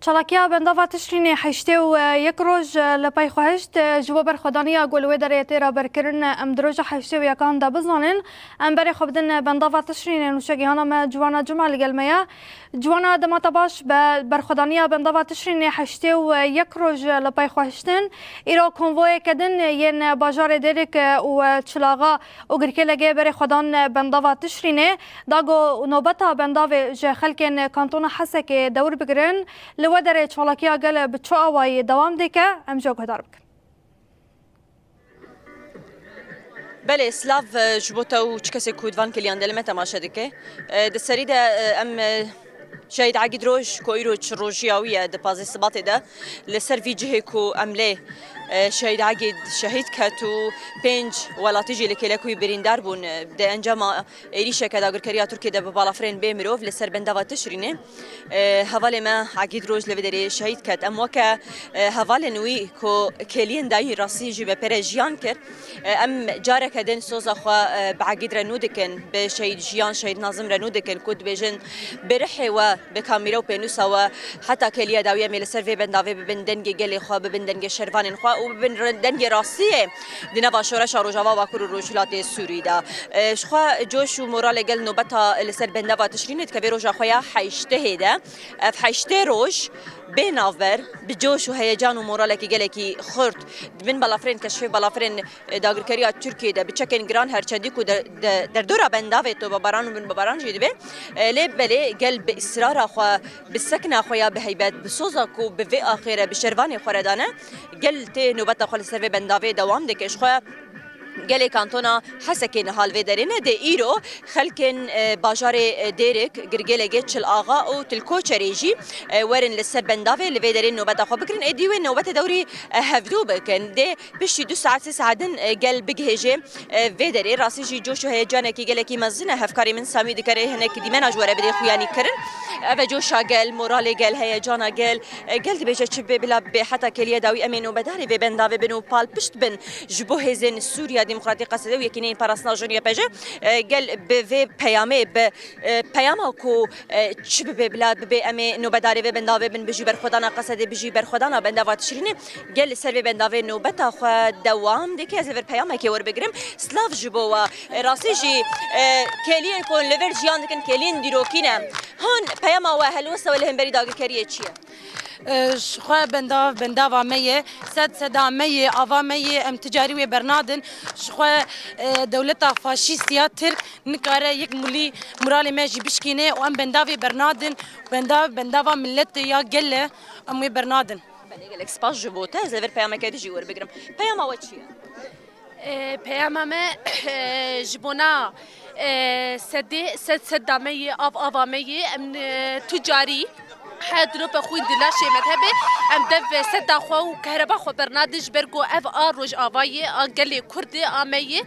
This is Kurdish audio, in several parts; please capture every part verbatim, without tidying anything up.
Çalakiya bendava Tişrînê heştê û yek roj li pey xwe hişt. Ji bo berxwedaniya ku li wê derê tê raberkirin, em di roja heştê û yekan de bizanin. Em berê xwe bidin bendava Tişrînê. Nûşegihana me Ciwana Cuma li gel me ye. Ciwana, dema te baş be. Berxwedaniya bendava Tişrînê heştê û yek roj li pey xwe hiştin. Îro konvoyeke din yên bajarê Dêrik û Çilaxa û Girkêlegê berê xwe dan bendava Tişrînê. Da ku nobeta bendavê ji xelkên kantona Hesekê dewr bigirin, li wê derê çalakiya gel bi çi awayî dewam dike, em jê guhdar bikin. Belê, silav, e, ji bo te û çi kesê ku di van keliyan de li me temaşe dike. E, di serî de, e, em, e, Şehîd Egîd Roj, ku îro çi rojiya wî ye, di pazdeh Sibatê de, li ser vî cihê ku em lê, e, Şehîd Egîd şehîd ket û pênc welatî jî li kêlek wî birîndar bûn, e, di encama êrîşeke dagirkeriya Tirkiyê de bi balafirên bê mirov li ser bendava Tişrînê. E, hevalê me Egîd Roj li vê derê şehîd ket. Em weke, e, hevalên wî ku kêliyên dayîn rastî jî me pere jiyan kir. E, em careke din soza xwe, e, bi Egîd re nû dikin, bi Şehîd Jiyan, Şehîd Nazim re nû dikin ku dibêjin bi rihê we, bi kamîra û pênûsa we heta kêliya dawî em ê li ser vê bendavê bibin dengê gelê xwe, bibin dengê şervanên xwe û bibin re-, dengê rastiyê di nava şoreşa Rojava, Bakur û Rojhilatê Sûrî de. E, ji xwe coş û moralê gel nobeta li ser bendava Tişrînê dikeve roja xwe ya heştehê de. Ev heştê roj bê navber, bi coş û heyecan û moralekî gelekî xurt, di bin balafirên, keşfê balafirên, e, dagirkeriya Tirkiyê de, bi çekên giran, her çendî ku de, de, derdora bendavê tobebaran û binbabaran jî dibe. E, lê belê gel bi israra xwe, bi sekna xwe ya bi heybet, bi soza ku bi vê axê re, bi şervanê xwe re dane, gel tê nobeta xwe li ser vê bendavê dewam dike. Ji xwe gelê kantona Hesekê niha li vê derê ne, dê îro xelkên, e, bajarê, e, Dêrik, Girgêlegê, Çil Axa û Til Koçerê jî, e, werin li ser bendavê li vê derê nobeta xwe bigirin. Êdî wê nobetê dewrî, e, hevdû bikin. Dê piştî du saet, sê saet din, e, gel bigihêje, e, vê derê. Rastî jî coş û heyecanekî gelekî mezin e. Hevkarê min Samî dikare hinek dîmena ji we re bidê xuyanî kirin. Ev e coşa gel, moralê gel, heyecana gel. E, gel dibêje çi bê bila bê heta kêliye dawî em ê nobedarê vê bendavê bin û palpişt bin ji bo hêzên Sûriya Demokratîk, Qesede û Yekîneyên Parastina Jinê, Y P J. E, gel bi vê peyamê, bi, e, peyama ku, e, çi bibe bila bibe em ê nobedarê vê bendavê bin, bijî berxwedana Qesedê, bijî berxwedana bendava Tişrînê. Gel li ser vê bendavê nobeta xwe dewam dike. Ez ê vir peyamekê werbigirim. Silav ji bo we. E, rastî jî, e, kêliyên ku li vir jiyan dikin, kêliyên dîrokî ne. Han peyama we, helwesta we li hemberî dagirkeriyê çi ye? E, ji xwe benda-, bendava me ye, sed seda me ye, ava me ye, em ti carî wê bernadin. Ji xwe, e, dewleta faşîst ya Tirk nikare yek mulî muralê me jî bişkîne û em bendavê bernadin. Benda-, bendava miletê ya gel e, em wê bernadin. Belê, gelek spas ji bo te. Ez ê vir peyameke din jî werbigirim. Peyama we çi ye? E, peyama me, e, ji bona, e, sedê, sed, seda me yê, av, ava me yê, em, e, tu carî her dirope xwîn di laşê me hebe, em dev seda xwe û kehreba xwe bernadin, ji ber ku ev a Rojava ye, a gelê Kurd e, a me ye.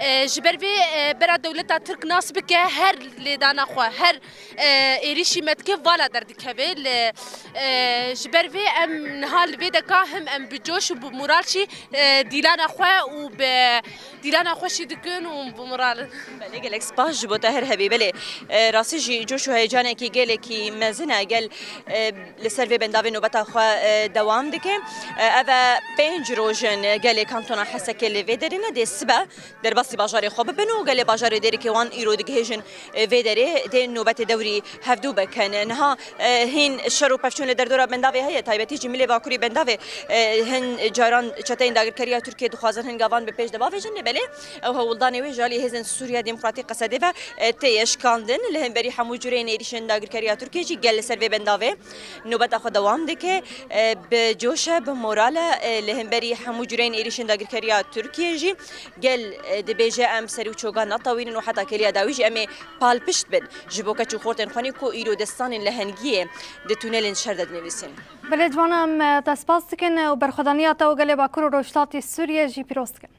E, ji ber vê, e, bera dewleta Tirk nas bike, her lêdana xwe, her, e, êrîşî me dike, vala derdikeve. Li, e, ji ber vê em niha li vê deka him em bi coş û bi moral jî, e, dîlana xwe û bi dîlana xwe şî dikin û bi moral in. Belê, gelek spas ji bo te, her hebî. Belê, e, rastî jî coş û heyecanekî gelekî mezin e. Gel, e, li ser vê bendavê nobeta xwe, e, dewam dike. E, ev e pênc roj in gelê kantona Hesekê li vê derê ne, dê sibe derbasî bajarê xwe bibin û gelê bajarê Dêrikê wan îro digihêjin, e, vê derê, dê nobetê dewrî hevdû bikin. Niha, e, hîn şer û pevçûn li derdora bendavê heye, taybetî jî milê bakurî bendavê, e, hin caran çeteyên dagirkeriya Tirkiyê dixwazin hin gavan bi pêş de bavêjin, lê belê ew hewldanê wê ji alî hêzên Sûriya Demokratîk, Qesedê ve, e, tê şikandin. Li hemberî hemû cureyên êrîşên dagirkeriya Tirkiyê jî gel li ser vê bendavê nobeta xwe dewam dike. E, bi coş e, bi moral e, e, li hemberî hemû cureyên êrîşên dagirkeriya Tirkiyê jî gel, e, dibêje, em ser û çoga natewînin û heta kêliya dawî jî em ê palpişt bin ji bo keç û xortên xwe nî ku îro destanên lehengiyê di tunelên şer de dinivîsin. Belê Ciwana, em, e, te spas dikin û berxwedaniya te û gelê Bakur û Rojhilatê Sûriyê jî pîroz dikin.